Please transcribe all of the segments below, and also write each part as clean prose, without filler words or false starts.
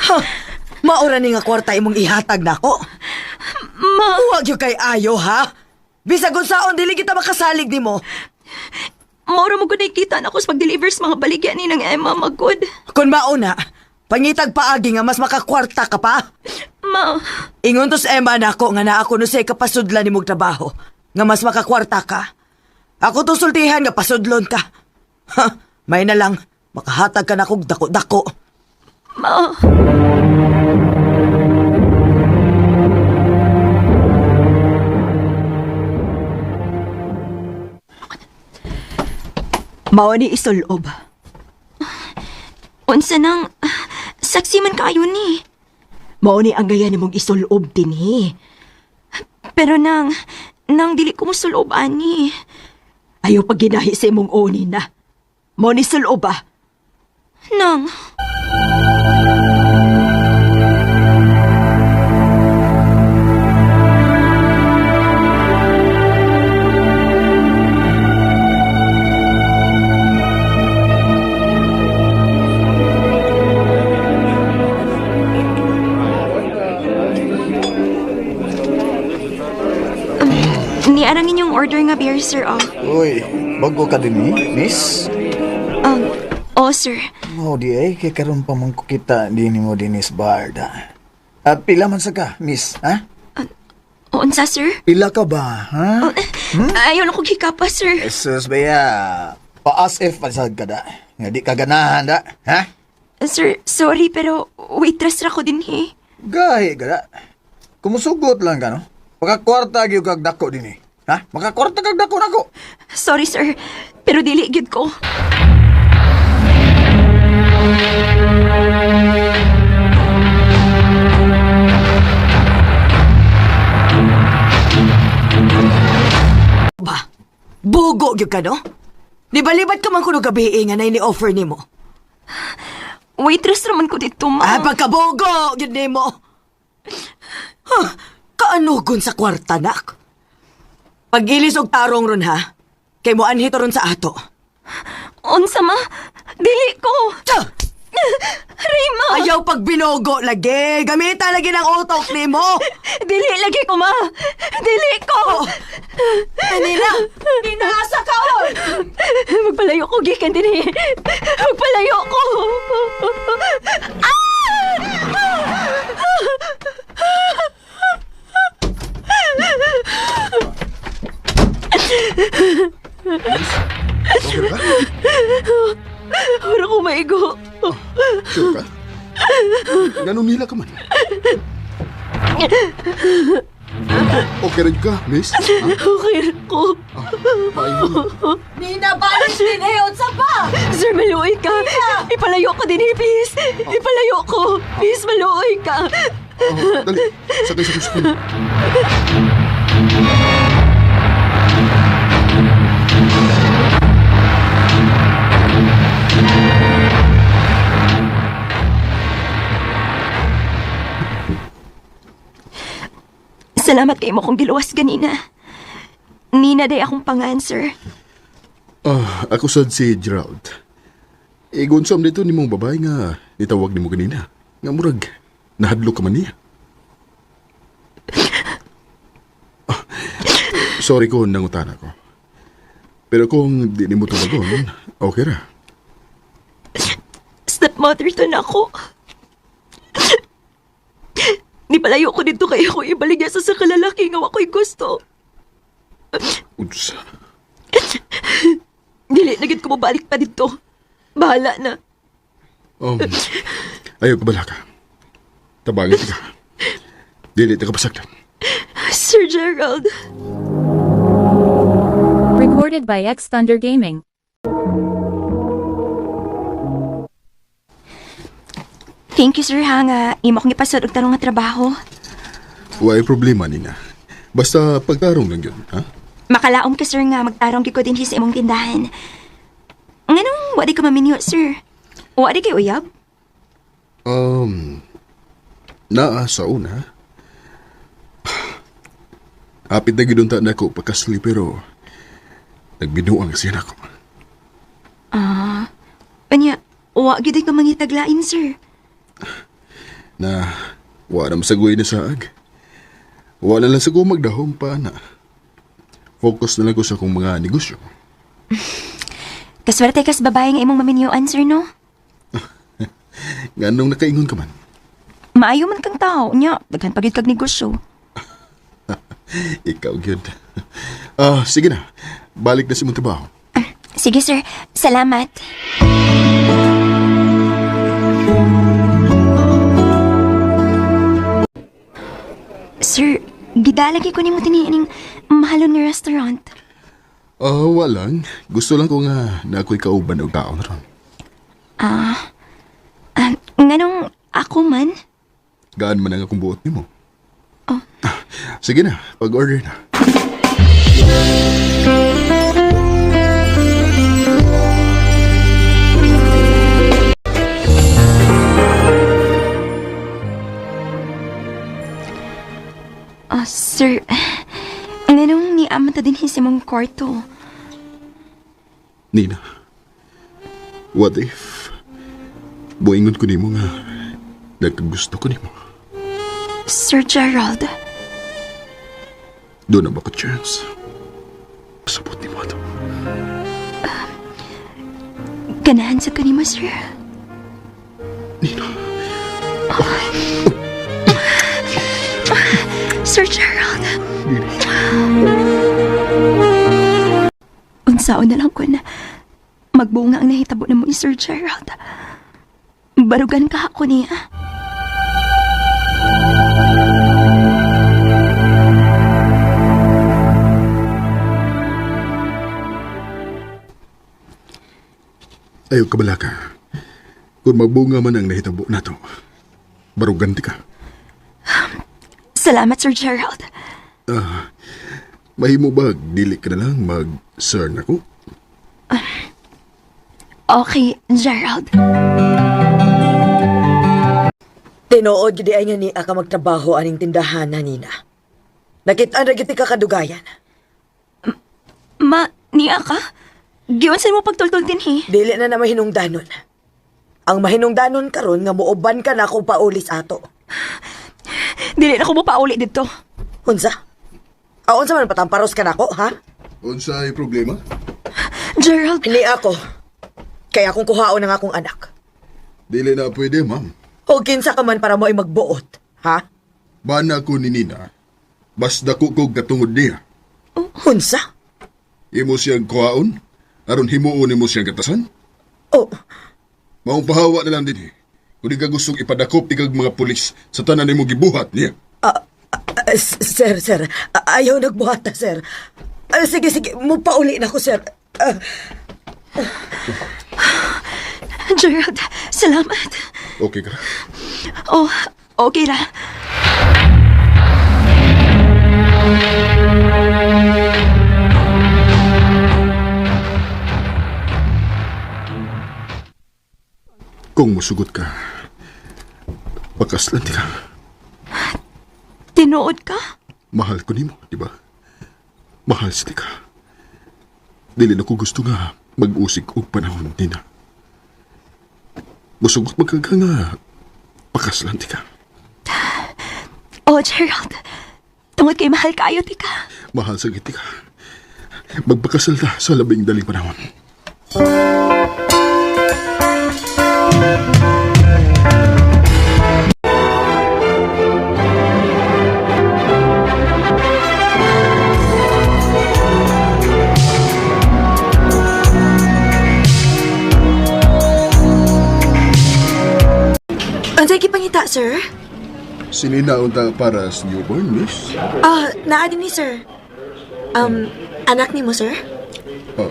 Ha, maura ni nga kwarta imong ihatag nako. Ma, Huwag yung kay ayo, ha? Bisag unsaon dili kita makasalig nimo. maura mo gud kita na ako sa pag-deliver sa mga baligya ni nang Emma magod. Kung mauna, pangitag paagi nga mas makakwarta ka pa. Ma, Ingon to sa Emma nako nga naa ko no say kapasudlan nimong trabaho nga mas makakwarta ka. Ako to sultihan nga pasudlon ka. Ha, may na lang makahatag ka na kog dako-dako. ma. Mao ni isulob. Unsa nang saksi man kayo ni. Mao ni ang gaya nimong isulob dinhi. Pero nang nang dili ko mosulob ani. Ayaw pag ginahi sa imong oni na. Mao ni sulob ah. Nang Niarang inyong order nga beer, sir, oh. Uy, bago ka din eh, miss? Oh, sir. Mo di ay, kay karon pa man ko kita din mo dinis barda. At pila man sa ka, miss, ha? Unsa, sir? Pila ka ba, ha? Ayaw na kong hikapa, sir. Jesus, baya, paas if pasag ka da. Nga di ka ganahan da, ha? Sir, sorry, pero waitress ra ko din, eh. Gahi ka da. Kumusugot lang ka, no? Makakwarta gyud kag dako din eh. Ha? Makakwarta kag dako nako. Sorry, sir. Pero dili gyud ko. Ba, bugo gyud ka no? Nibalibat ka man kuno gabi eh, nga nay ni offer nimo. Waitress raman ko dito, ma. Ah, pagkabugo gyud nimo. Huh, kaanugon sa kwarta nak. Pag-ilis og tarong ron ha. Kay mo anhito ron sa ato. Unsa, ma? Dili ko. Tsa! Rima! Ayaw pag binogo lagi. Gamitan lagi ng utok nimo. Dili lagi ko, ma. Dili ko. Nina, Nina, asa ka on? Magpalayo ko, gikan din eh. Magpalayo ko. Okay ka? Wala ko maigo. Sure ka? Ganun nila ka man. Okay rin ka, miss? Ha? Okay ra ko. Maayo. Nina, balik din eh. Unsa pa? Sir, maluoy ka. Ipalayo ko din eh, please. Ipalayo ko. Please, maluoy ka. Oh, dali. Sakay sa kuskon. Salamat kay mo kong giluwas ganina. Nina day akong pang-answer. Ah, ako sad si Gerald. Igunsam dito ni mong babae nga nitawag ni mo ganina. Nga murag, nahadlok ka man niya. Ah, sorry ko nangutana ko. Pero kung di nimo tubagon, okay ra. Stepmother to na ako. Nipalayo ko dito kay ako ibaligya sa kalalaki nga ako'y gusto. Unsa. Dili na gid ko mabalik pa dito. Bahala na. Ayaw ka bala ka. Tabangin ka. Dili ta ka pasagdan. Sir Gerald. Recorded by X Thunder Gaming. Thank you, sir, ha, nga imo akong ipasod og tarong nga trabaho. Way problema nina. Basta pagtarong lang yun, ha? Makalaom ka, sir, nga magtarong gyud ko dinhi sa imong tindahan. Nganong wa di ka maminyo, sir? Wa di kay uyab? Um, naa sa una. Hapit na gidunta na ako pagkasli pero nagbinuang siya nako. Anya, wa gyud ka mangitaglain, sir. Na, wa na masagoy na saag. Wa na lang sa ko magdahom pa na. Focus na lang ko sa akong mga negosyo. Kaswerte kas babae nga imong maminyuan, sir, no? Nganong nakaingon ka man. Maayo man kang tao. Nya, daghan pagid kag negosyo. Ikaw gyud. Ah, sige na. Balik na sa imong trabaho. Sige, sir. Salamat. Sir, gidalagi ko nimo tiniining mahalon nga restaurant. Ah, walang. Gusto lang ko nga na ako'y kauban og taon ron. Ah, nganong ako man? Gaan man ang akong buot nimo. Oh. Sige na, pag-order na. Ah, sir, nganong niaman ta din sa imong kwarto? Nina, what if buingon ko nimo nga nagkagusto ko nimo? Sir Gerald, Doon na ba ko chance? Sabot nimo ato. ganahan sa kanimo, sir. Nina, Sir Gerald. Nina. Unsaon na lang ko na magbunga ang nahitabo na mo ni Sir Gerald. Barugan ka ako niya. Ayaw kabalaka. Kung magbunga man ang nahitabo nato, barugan ti ka. Salamat, Sir Gerald. Mahimo ba dili ka na lang mag-sir na ko? Okay, Gerald. Tinuod gid ay nga ni ka magtrabaho aning tindahan na nina. Nakit-an ra gid ti ka kadugayan. Ma, niya ka? Giunsan mo pagtultol din, he? Dili na na mahinungdanon. Ang mahinungdanon karon nga muuban ka na akong pauli sa ato. Dili na ko mo pauli dito. Unsa? Ah, unsa man patamparos ka nako, ha? Unsay problema? Gerald, Ni ako. Kaya akong kuhaon ang akong anak. Dili na pwede, ma'am. O kinsa ka man para mo ay magbuot, ha? Bana ko ni Nina. Bas dako kog katungod niya. Unsa? Imo siyang kuhaon? Aron himuon nimo siyang katasan? Oh, Maong pahawa na lang din eh. Kung di ka gustong ipadakop ikag mga pulis sa tanan nimo gibuhat niya. ah, sir, sir. Ah, ayaw nagbuhat na, sir. Ah, sige, sige. Mupauli na ko, sir. Ah, Gerald, salamat. Okay ka? Oh, okay ra. Kung musugot ka, pakaslan di ka. Tinuod ka? Mahal ko nimo, di ba? Mahal sa ka. Dili na ko gusto nga mag-usig og panahon nina. Musugot man ka nga pakaslan di ka. Oh, Gerald. Tungod kay mahal kaayo ti ka. Mahal sa giti ka. Magpakasal ta sa labing daling panahon. Unsay gipangita, sir? Sinina unta para sa newborn, miss? Ah, naa din ni sir. Anak ni mo, sir? Oh,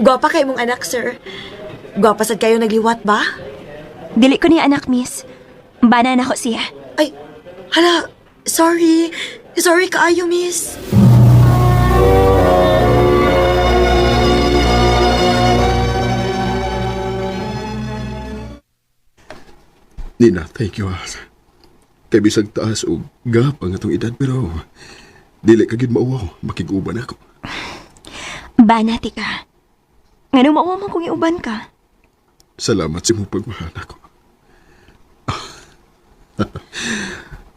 Gwapa kay mong anak, sir. Gwapa sad kayo nagliwat ba? Dili ko niya anak, miss. Bana na ko siya. Ay, hala, sorry. Sorry kaayo, miss. Nina, thank you ah. Kay bisag taas og gap ang atong edad pero dili ka gid mauwaw, makig-uban ako. Bana ti ka. Ngano mauwa man kung iuban ka? Salamat sa imong pagmahal nako.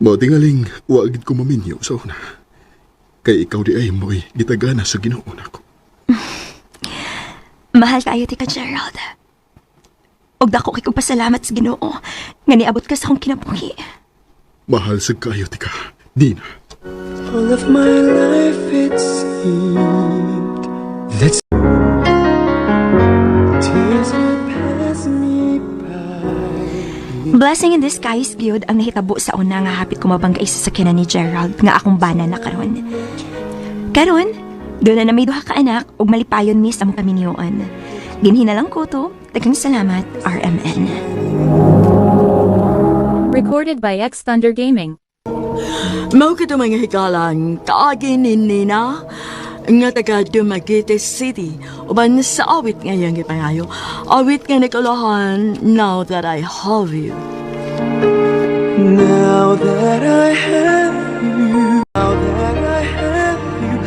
Mao tingaling wa gid ko maminyo sa una. Kay ikaw di ay mo'y gitagana sa Ginoo nako. Mahal kaayo tika, Gerald. Og dako kay kong pasalamat sa Ginoo nga niabot ka sa akong kinabuhi. Mahal sa kaayo tika, Nina. All of my life it seemed that tears would pass me by. Blessing in disguise gyud ang nahitabo sa una nga hapit ko mabanggay sa sakyanan ni Gerald nga akong bana na karon. Karon, duna na may duha ka anak ug malipayon mi sa among kaminyoon. Dinhi na lang ko to. Daghang salamat, RMN. Recorded by X Thunder Gaming. Mao kito, mga higalang, kaagi ni Nina nga taga Dumaguete City uban sa awit nga iyang gipangayo. Awit nga nakalahan, "Now That I Have You." Now that I have you, now that I have you,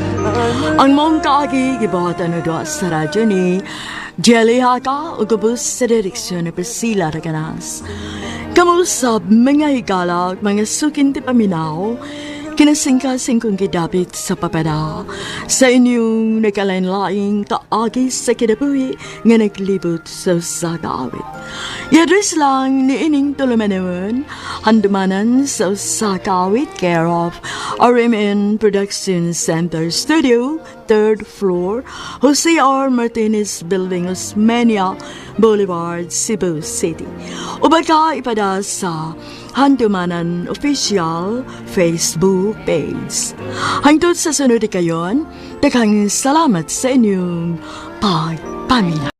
I'm Ang maong kaagi gibuhatan na duha sa radyo ni Jelly Haka ug ubos sa direksyon ni Priscilla Raganas. Kamusab, mga higala, mga sukin ti paminaw, kinasingkasing kong gidapit sa papada sa inyong nagkalain-laing kaagi sa kinabuhi nga naglibot sa usa ka awit. I-address lang ni ining tulumanon, Handumanan sa usa ka awit, care of RMN Production Center Studio, third floor, Jose R. Martinez Building, Osmeña Boulevard, Cebu City. O baka ipada sa Handumanan Official Facebook page. Hangtod sa sunod kayon, daghang salamat sa inyong pagpaminaw.